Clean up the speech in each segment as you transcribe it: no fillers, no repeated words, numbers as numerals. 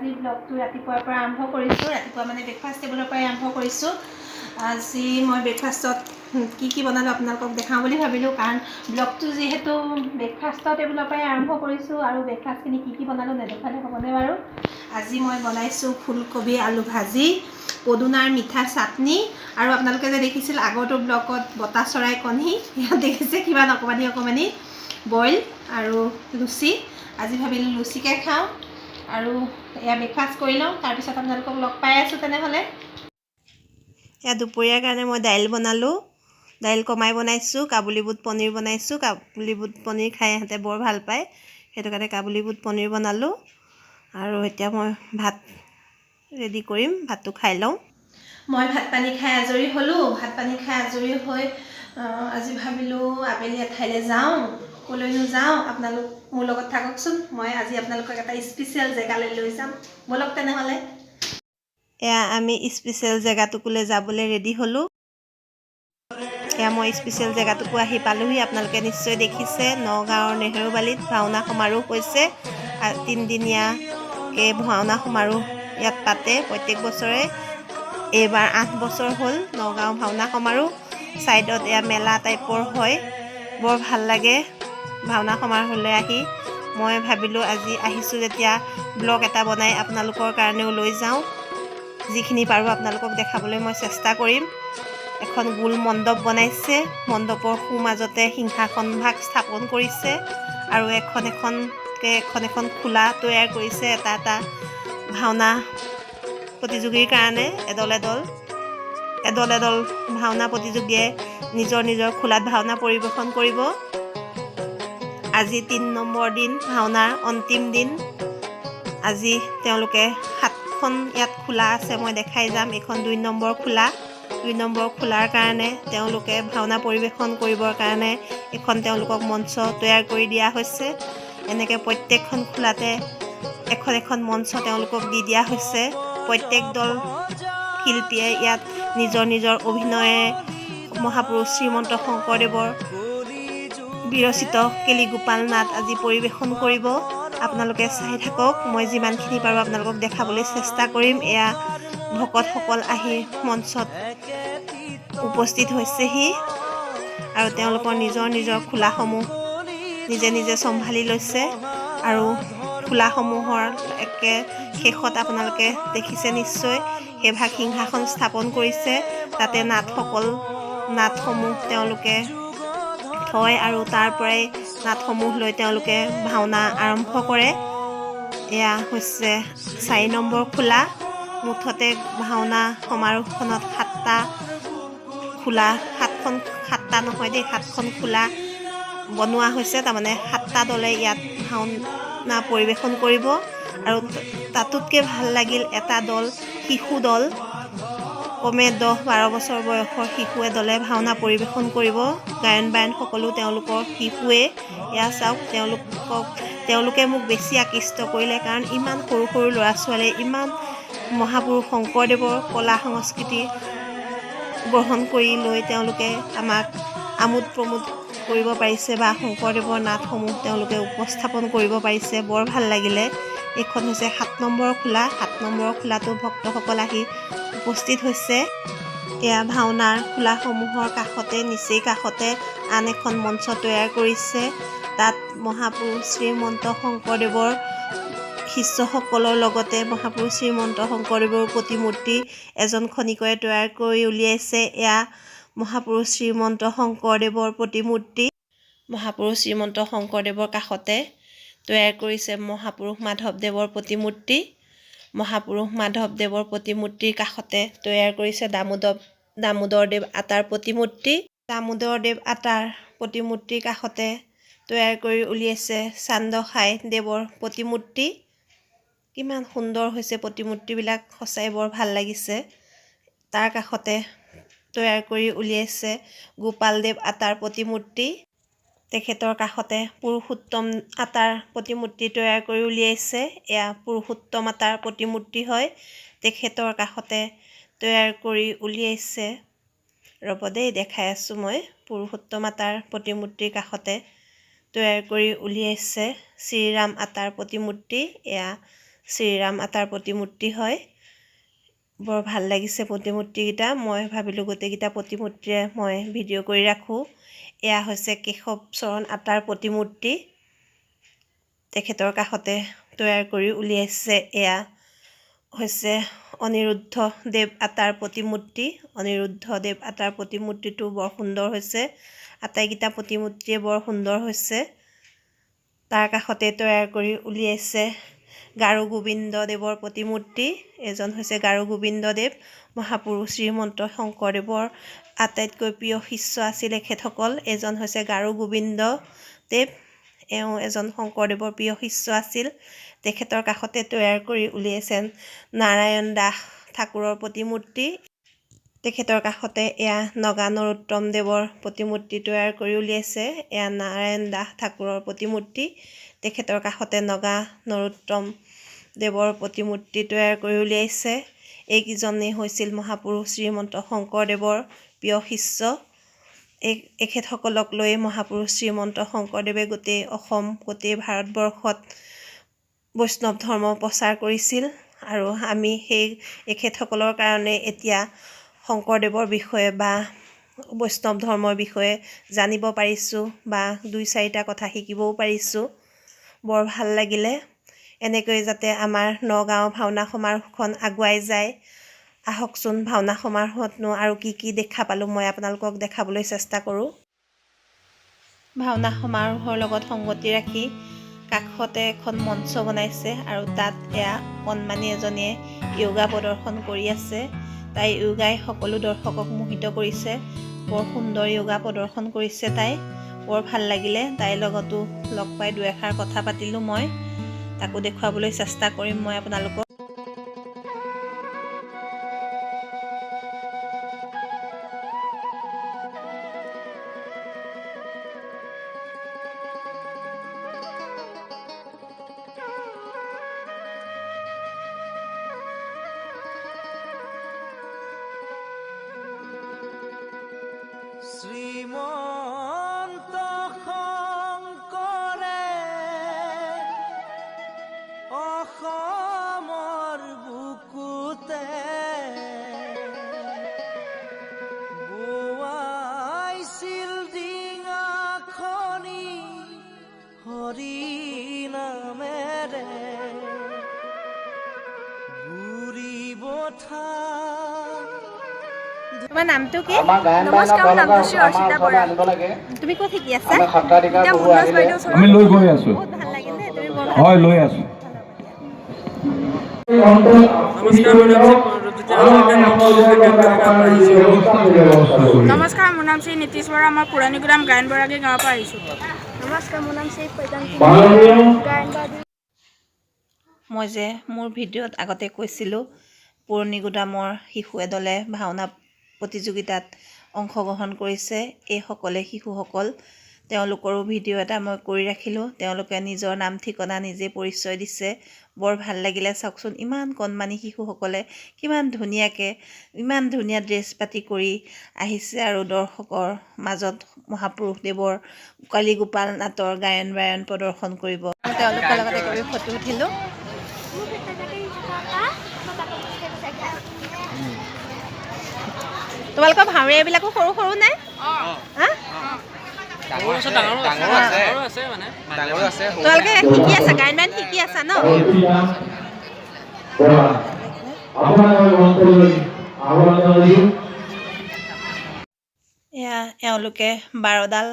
আজি ব্লগটো ৰাতিপুৱাৰ পৰা আৰম্ভ কৰিছোঁ। ৰাতিপুৱা মানে ব্ৰেকফাষ্ট টেবুলৰ পৰাই আৰম্ভ কৰিছোঁ। আজি মই ব্ৰেকফাষ্টত কি কি বনালোঁ আপোনালোকক দেখাওঁ বুলি ভাবিলোঁ, কাৰণ ব্লগটো যিহেতু ব্ৰেকফাষ্টৰ টেবুলৰ পৰাই আৰম্ভ কৰিছোঁ আৰু ব্ৰেকফাষ্টখিনি কি কি বনালোঁ নেদেখালে হ'বনে বাৰু? আজি মই বনাইছোঁ ফুলকবি আলু ভাজি, পদুনাৰ মিঠা চাটনি আৰু আপোনালোকে যে দেখিছিল আগৰটো ব্লগত বতা চৰাই কণী, ইয়াত দেখিছে কিমান অকণমানি অকণমানি বইল আৰু লুচি। আজি ভাবিলোঁ লুচিকে খাওঁ আৰু এয়া ব্ৰেকফাষ্ট কৰি লওঁ, তাৰপিছত আপোনালোকক লগ পাই আছোঁ তেনেহ'লে। এয়া দুপৰীয়াৰ কাৰণে মই দাইল বনালোঁ। দাইল কমাই বনাইছোঁ। কাবুলী বুট পনীৰ বনাইছোঁ। কাবুলী বুট পনীৰ খাই ইহঁতে বৰ ভাল পায়, সেইটো কাৰণে কাবুলী বুট পনীৰ বনালোঁ। আৰু এতিয়া মই ভাত ৰেডি কৰিম, ভাতটো খাই লওঁ। মই ভাত পানী খাই আজৰি হ'লোঁ। ভাত পানী খাই আজৰি হৈ আজি ভাবিলোঁ আবেলি এঠাইলৈ যাওঁ। ক'লৈনো যাওঁ, আপোনালোক মোৰ লগত থাককচোন। মই আজি আপোনালোকক এটা স্পেচিয়েল জেগালৈ লৈ যাম। ব'লক তেনেহ'লে। এয়া আমি স্পেচিয়েল জেগাটোকলৈ যাবলৈ ৰেডি হ'লোঁ। এয়া মই স্পেচিয়েল জেগাটোকো আহি পালোহি। আপোনালোকে নিশ্চয় দেখিছে, নগাঁৱৰ নেহেৰুবালিত ভাওনা সমাৰোহ হৈছে। তিনিদিনীয়াকৈ ভাওনা সমাৰোহ ইয়াত পাতে প্ৰত্যেক বছৰে। এইবাৰ 8 বছৰ হ'ল নগাঁও ভাওনা সমাৰোহ। ছাইডত এয়া মেলা টাইপৰ হয়। বৰ ভাল লাগে ভাওনা সমাৰোহলৈ আহি। মই ভাবিলোঁ আজি আহিছোঁ যেতিয়া ব্লগ এটা বনাই আপোনালোকৰ কাৰণেও লৈ যাওঁ। যিখিনি পাৰোঁ আপোনালোকক দেখাবলৈ মই চেষ্টা কৰিম। এখন গোল মণ্ডপ বনাইছে। মণ্ডপৰ সোঁ মাজতে সিংহাসন ভাগ স্থাপন কৰিছে আৰু এখন এখনকৈ এখন এখন খোলা তৈয়াৰ কৰিছে এটা এটা ভাওনা প্ৰতিযোগীৰ কাৰণে। এদল এদল এদল এদল ভাওনা প্ৰতিযোগীয়ে নিজৰ নিজৰ খোলাত ভাওনা পৰিৱেশন কৰিব। আজি 3 নম্বৰ দিন, ভাওনাৰ অন্তিম দিন আজি। তেওঁলোকে সাতখন ইয়াত খোলা আছে, মই দেখাই যাম। এইখন 2 নম্বৰ খোলা। 2 নম্বৰ খোলাৰ কাৰণে তেওঁলোকে ভাওনা পৰিৱেশন কৰিবৰ কাৰণে এখন তেওঁলোকক মঞ্চ তৈয়াৰ কৰি দিয়া হৈছে। এনেকৈ প্ৰত্যেকখন খোলাতে এখন এখন মঞ্চ তেওঁলোকক দি দিয়া হৈছে। প্ৰত্যেক দল শিল্পীয়ে ইয়াত নিজৰ নিজৰ অভিনয়েৰে মহাপুৰুষ শ্ৰীমন্ত শংকৰদেৱৰ বিৰচিত কেলিগোপাল নাট আজি পৰিৱেশন কৰিব। আপোনালোকে চাই থাকক, মই যিমানখিনি পাৰোঁ আপোনালোকক দেখাবলৈ চেষ্টা কৰিম। এয়া ভকতসকল আহি মঞ্চত উপস্থিত হৈছেহি আৰু তেওঁলোকৰ নিজৰ নিজৰ খোলাসমূহ নিজে নিজে চম্ভালি লৈছে। আৰু খোলাসমূহৰ একে শেষত আপোনালোকে দেখিছে নিশ্চয়, সেইভাগ সিংহাসন স্থাপন কৰিছে। তাতে নাটসমূহ তেওঁলোকে থয় আৰু তাৰ পৰাই নাটসমূহ লৈ তেওঁলোকে ভাওনা আৰম্ভ কৰে। এয়া হৈছে 4 নম্বৰ খোলা। মুঠতে ভাওনা সমাৰোহখনত সাতটা খোলা, সাতখন, সাতটা নহয় দেই, সাতখন খোলা বনোৱা হৈছে। তাৰমানে সাতটা দলে ইয়াত ভাওনা পৰিৱেশন কৰিব। আৰু তাতোতকৈ ভাল লাগিল, এটা দল শিশু দল, কমে 10-12 বছৰ বয়সৰ শিশুৱে দলে ভাওনা পৰিৱেশন কৰিব। গায়ন বায়ন সকলো তেওঁলোকৰ শিশুৱে। এয়া চাওক তেওঁলোকক। তেওঁলোকে মোক বেছি আকৃষ্ট কৰিলে, কাৰণ ইমান সৰু সৰু ল'ৰা ছোৱালীয়ে ইমান মহাপুৰুষ শংকৰদেৱৰ কলা সংস্কৃতি গ্ৰহণ কৰি লৈ তেওঁলোকে আমাক আমোদ প্ৰমোদ কৰিব পাৰিছে বা শংকৰদেৱৰ নাটসমূহ তেওঁলোকে উপস্থাপন কৰিব পাৰিছে। বৰ ভাল লাগিলে। এইখন হৈছে 7 নম্বৰ খোলা। 7 নম্বৰ খোলাটো ভক্তসকল আহি উপস্থিত হৈছে। এয়া ভাওনাৰ খোলাসমূহৰ কাষতে, নিচেই কাষতে আন এখন মঞ্চ তৈয়াৰ কৰিছে। তাত মহাপুৰুষ শ্ৰীমন্ত শংকৰদেৱৰ শিষ্যসকলৰ লগতে মহাপুৰুষ শ্ৰীমন্ত শংকৰদেৱৰ প্ৰতিমূৰ্তি এজন খনিকৰে তৈয়াৰ কৰি উলিয়াইছে। এয়া মহাপুৰুষ শ্ৰীমন্ত শংকৰদেৱৰ প্ৰতিমূৰ্তি। মহাপুৰুষ শ্ৰীমন্ত শংকৰদেৱৰ কাষতে তৈয়াৰ কৰিছে মহাপুৰুষ মাধৱদেৱৰ প্ৰতিমূৰ্তি। মহাপুৰুষ মাধৱদেৱৰ প্ৰতিমূৰ্তিৰ কাষতে তৈয়াৰ কৰিছে দামোদৰদেৱ আতাৰ প্ৰতিমূৰ্তি। দামোদৰদেৱ আতাৰ প্ৰতিমূৰ্তিৰ কাষতে তৈয়াৰ কৰি উলিয়াইছে চান্দসাই দেৱৰ প্ৰতিমূৰ্তি। কিমান সুন্দৰ হৈছে প্ৰতিমূৰ্তিবিলাক, সঁচাই বৰ ভাল লাগিছে। তাৰ কাষতে তৈয়াৰ কৰি উলিয়াইছে গোপালদেৱ আতাৰ প্ৰতিমূৰ্তি। তেখেতৰ কাষতে পুৰুষোত্তম আতাৰ প্ৰতিমূৰ্তি তৈয়াৰ কৰি উলিয়াইছে। এয়া পুৰুষোত্তম আতাৰ প্ৰতিমূৰ্তি হয়। তেখেতৰ কাষতে তৈয়াৰ কৰি উলিয়াইছে, ৰ'ব দেই, দেখাই আছোঁ মই, পুৰুষোত্তম আতাৰ প্ৰতিমূৰ্তিৰ কাষতে তৈয়াৰ কৰি উলিয়াইছে শ্ৰীৰাম আতাৰ প্ৰতিমূৰ্তি। এয়া শ্ৰীৰাম আতাৰ প্ৰতিমূৰ্তি হয়। বৰ ভাল লাগিছে প্ৰতিমূৰ্তিকেইটা। মই ভাবিলোঁ গোটেইকেইটা প্ৰতিমূৰ্তিৰে মই ভিডিঅ' কৰি ৰাখোঁ। এয়া হৈছে কেশৱ চৰণ আতাৰ প্ৰতিমূৰ্তি। তেখেতৰ কাষতে তৈয়াৰ কৰি উলিয়াইছে। এয়া হৈছে অনিৰুদ্ধ দেৱ আতাৰ প্ৰতিমূৰ্তি। অনিৰুদ্ধ দেৱ আতাৰ প্ৰতিমূৰ্তিটো বৰ সুন্দৰ হৈছে। আটাইকেইটা প্ৰতিমূৰ্তিয়ে বৰ সুন্দৰ হৈছে। তাৰ কাষতে তৈয়াৰ কৰি উলিয়াইছে গাৰু গোবিন্দ দেৱৰ প্ৰতিমূৰ্তি। এজন হৈছে গাৰু গোবিন্দ দেৱ, মহাপুৰুষ শ্ৰীমন্ত শংকৰদেৱৰ আটাইতকৈ প্ৰিয় শিষ্য আছিল এখেতসকল। এজন হৈছে গাৰু গোবিন্দ দেৱ, এওঁ এজন শংকৰদেৱৰ প্ৰিয় শিষ্য আছিল। তেখেতৰ কাষতে তৈয়াৰ কৰি উলিয়াইছে নাৰায়ণ দাস ঠাকুৰৰ প্ৰতিমূৰ্তি। তেখেতৰ কাষতে এয়া নগা নৰোত্তম দেৱৰ প্ৰতিমূৰ্তি তৈয়াৰ কৰি উলিয়াইছে। এয়া নাৰায়ণ দাস ঠাকুৰৰ প্ৰতিমূৰ্তি। তেখেতৰ কাষতে নগা নৰোত্তম দেৱৰ প্ৰতিমূৰ্তি তৈয়াৰ কৰি উলিয়াইছে। এইকেইজনেই হৈছিল মহাপুৰুষ শ্ৰীমন্ত শংকৰদেৱৰ প্ৰিয় শিষ্য। এই এখেতসকলক লৈ মহাপুৰুষ শ্ৰীমন্ত শংকৰদেৱে গোটেই অসম, গোটেই ভাৰতবৰ্ষত বৈষ্ণৱ ধৰ্ম প্ৰচাৰ কৰিছিল। আৰু আমি সেই এখেতসকলৰ কাৰণে এতিয়া শংকৰদেৱৰ বিষয়ে বা বৈষ্ণৱ ধৰ্মৰ বিষয়ে জানিব পাৰিছোঁ বা দুই চাৰিটা কথা শিকিবও পাৰিছোঁ। বৰ ভাল লাগিলে। এনেকৈ যাতে আমাৰ নগাঁও ভাওনা সমাৰোহখন আগুৱাই যায়। আহকচোন, ভাওনা সমাৰোহতনো আৰু কি কি দেখা পালোঁ মই আপোনালোকক দেখাবলৈ চেষ্টা কৰোঁ। ভাওনা সমাৰোহৰ লগত সংগতি ৰাখি কাষতে এখন মঞ্চ বনাইছে আৰু তাত এয়া কণমানি এজনীয়ে য়োগা প্ৰদৰ্শন কৰি আছে। তাই য়োগাই সকলো দৰ্শকক মোহিত কৰিছে। বৰ সুন্দৰ য়োগা প্ৰদৰ্শন কৰিছে তাই। বৰ ভাল লাগিলে। তাইৰ লগতো লগ পাই দুই এষাৰ কথা পাতিলোঁ মই। তাকো দেখুৱাবলৈ চেষ্টা কৰিম মই আপোনালোকক। শ্ৰীমন্ত শংকৰে অসমৰ বুকুতে বোৱাইছিল ডিঙাখনি হৰি নামেৰে গুৰি বঠা। তোমাৰ নামটো কি? আমাৰ গায়ন নমস্কাৰ, বায়নৰ মোৰ নামটো শ্ৰী আমাৰ অৰ্চিতা ওচৰলৈ বৰা। আনিব লাগে। তুমি ক'ত শিকি আছা? আমি সত্ৰাধিকাৰ এতিয়া প্ৰভু মুনজ আহিলে বাইদেউ ওচৰত। আমি লৈ গৈ আছো। বহুত ভাল লাগিলে। তুমি বৰ ভাল। হয়, লৈ আছো। নমস্কাৰ, মোৰ নাম শ্ৰী ৰূপজ্যোতি হাজৰিকা, মই গাঁৱৰ পৰা আহিছোঁ। নমস্কাৰ, মোৰ নাম শ্ৰী নীতিশ বৰা, মই পুৰণিগুদাম গায়ন বৰাগী গাঁৱৰ পৰা আহিছোঁ। নমস্কাৰ, মোৰ নাম শ্ৰী প্ৰদান গায়নবাদী। মই যে মোৰ ভিডিঅ'ত আগতে কৈছিলোঁ, পুৰণি গুদামৰ শিশু এদলে ভাওনা প্ৰতিযোগিতাত অংশগ্ৰহণ কৰিছে, এইসকলে শিশুসকল। তেওঁলোকৰো ভিডিঅ' এটা মই কৰি ৰাখিলোঁ। তেওঁলোকে নিজৰ নাম, ঠিকনা নিজে পৰিচয় দিছে। বৰ ভাল লাগিলে। চাওকচোন, ইমান কণমানি শিশুসকলে কিমান ধুনীয়াকৈ, ইমান ধুনীয়া ড্ৰেছ পাতি কৰি আহিছে আৰু দৰ্শকৰ মাজত মহাপুৰুষদেৱৰ কলিগোপাল নাটৰ গায়ন বায়ন প্ৰদৰ্শন কৰিব। তেওঁলোকৰ লগতে কবি ফটো উঠিলোঁ। তোমালোকৰ ভাৱৰীয়াবিলাকো সৰু সৰু নে? হা? ডাঙৰো আছে, ডাঙৰো আছে মানে। তোমালোকে শিকি আছা, গায়ন বায়ন শিকি আছা ন? আপোনাক মঞ্চলৈ আহ্বান জনাইছো। এয়া এওঁলোকে 12ডাল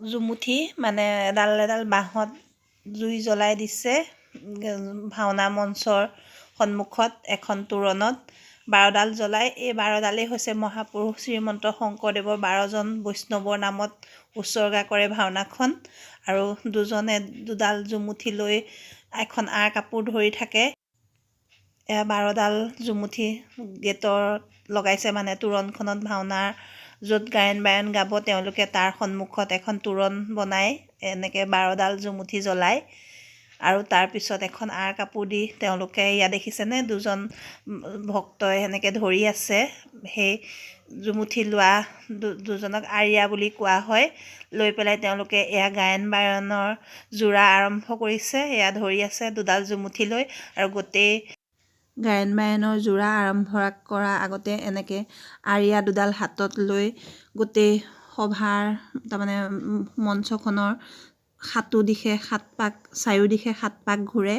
জুমুঠি, মানে এডাল এডাল বাঁহত জুই জ্বলাই দিছে। ভাওনা মঞ্চৰ সন্মুখত এখন তোৰণত 12ডাল জ্বলাই, এই 12ডালেই হৈছে মহাপুৰুষ শ্ৰীমন্ত শংকৰদেৱৰ 12জন বৈষ্ণৱৰ নামত উৎসৰ্গা কৰে ভাওনাখন। আৰু দুজনে দুডাল জুমুঠি লৈ এখন আঁৰ কাপোৰ ধৰি থাকে। এয়া 12ডাল জুমুঠি গেটত লগাইছে, মানে তোৰণখনত। ভাওনাৰ য'ত গায়ন বায়ন গাব তেওঁলোকে, তাৰ সন্মুখত এখন তোৰণ বনাই এনেকৈ 12ডাল জুমুঠি জ্বলায় আৰু তাৰপিছত এখন আঁৰ কাপোৰ দি তেওঁলোকে, এয়া দেখিছেনে, দুজন ভক্তই সেনেকৈ ধৰি আছে সেই জুমুঠি লোৱা দুজনক আৰিয়া বুলি কোৱা হয়। লৈ পেলাই তেওঁলোকে এয়া গায়ন বায়নৰ যোৰা আৰম্ভ কৰিছে। এয়া ধৰি আছে দুডাল জুমুঠি লৈ আৰু গোটেই গায়ন বায়নৰ যোৰা আৰম্ভ কৰাৰ আগতে এনেকৈ আৰিয়া দুডাল হাতত লৈ গোটেই সভাৰ তাৰমানে মঞ্চখনৰ সাতো দিশে সাত পাক, চাৰিওদিশে সাত পাক ঘূৰে।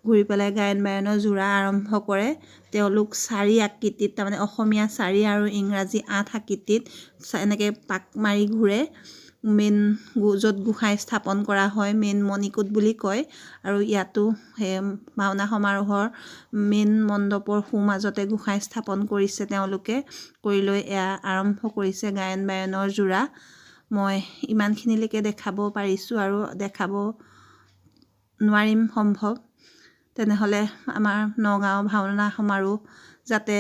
ঘূৰি পেলাই গায়ন বায়নৰ যোৰা আৰম্ভ কৰে। তেওঁলোক চাৰি আকৃতিত, তাৰমানে অসমীয়া চাৰি আৰু ইংৰাজী 8 আকৃতিত এনেকৈ পাক মাৰি ঘূৰে। মেইন য'ত গোঁসাই স্থাপন কৰা হয়, মেইন মণিকূট বুলি কয়। আৰু ইয়াতো সেই ভাওনা সমাৰোহৰ মেইন মণ্ডপৰ সোঁমাজতে গোঁসাই স্থাপন কৰিছে তেওঁলোকে। কৰি লৈ এয়া আৰম্ভ কৰিছে গায়ন বায়নৰ যোৰা। মই ইমানখিনিলৈকে দেখাব পাৰিছোঁ আৰু দেখাব নোৱাৰিম সম্ভৱ। তেনেহ'লে আমাৰ নগাঁও ভাওনা সমাৰোহ যাতে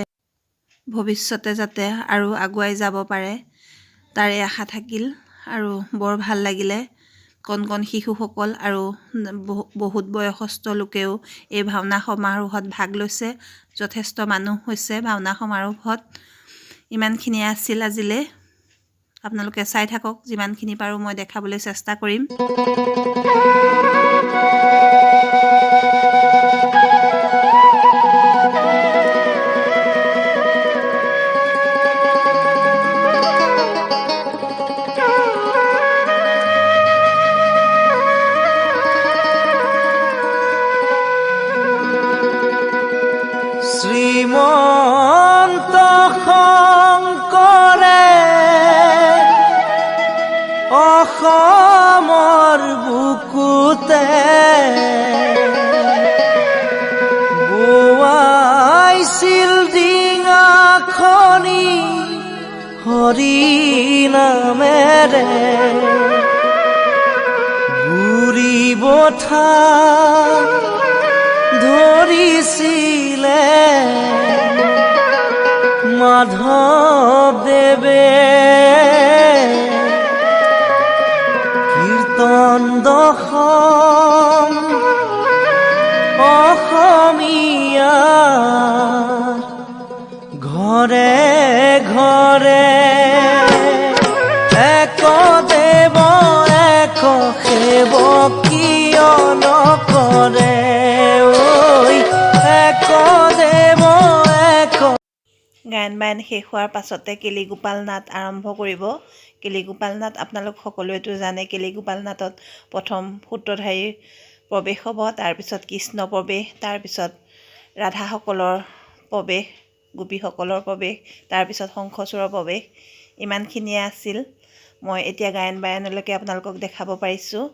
ভৱিষ্যতে যাতে আৰু আগুৱাই যাব পাৰে তাৰে আশা থাকিল। আৰু বৰ ভাল লাগিলে, কণ কণ শিশুসকল আৰু বহুত বয়সস্থ লোকেও এই ভাওনা সমাৰোহত ভাগ লৈছে। যথেষ্ট মানুহ হৈছে ভাওনা সমাৰোহত। ইমানখিনিয়ে আছিল আজিলৈ। আপোনালোকে চাই থাকক, যিমানখিনি পাৰোঁ মই দেখাবলৈ চেষ্টা কৰিম। শ্ৰীমন্ত শংকৰে অসমৰ বুকুতে বোৱাইছিল ডিঙাখনি হৰি নামেৰে, গুৰি বঠা ধৰিছিলে মাধৱদেৱে। কীৰ্তন দশম অসমীয়া ঘৰে ঘৰে, এক দেৱ এক সেৱ কিয় নকৰে ঐ, এক দেৱ এক। গায়ন বায়ন শেষ হোৱাৰ পাছতে কেলিগোপাল নাট আৰম্ভ কৰিব। কেলিগোপাল নাট আপোনালোক সকলোৱেতো জানে। কেলিগোপাল নাটত প্ৰথম সূত্ৰধাৰীৰ প্ৰৱেশ হ'ব, তাৰপিছত কৃষ্ণ প্ৰৱেশ, তাৰপিছত ৰাধাসকলৰ প্ৰৱেশ, গোপীসকলৰ প্ৰৱেশ, তাৰপিছত শংখচূড়ৰ প্ৰৱেশ। ইমানখিনিয়ে আছিল। মই এতিয়া গায়ন বায়নলৈকে আপোনালোকক দেখাব পাৰিছোঁ।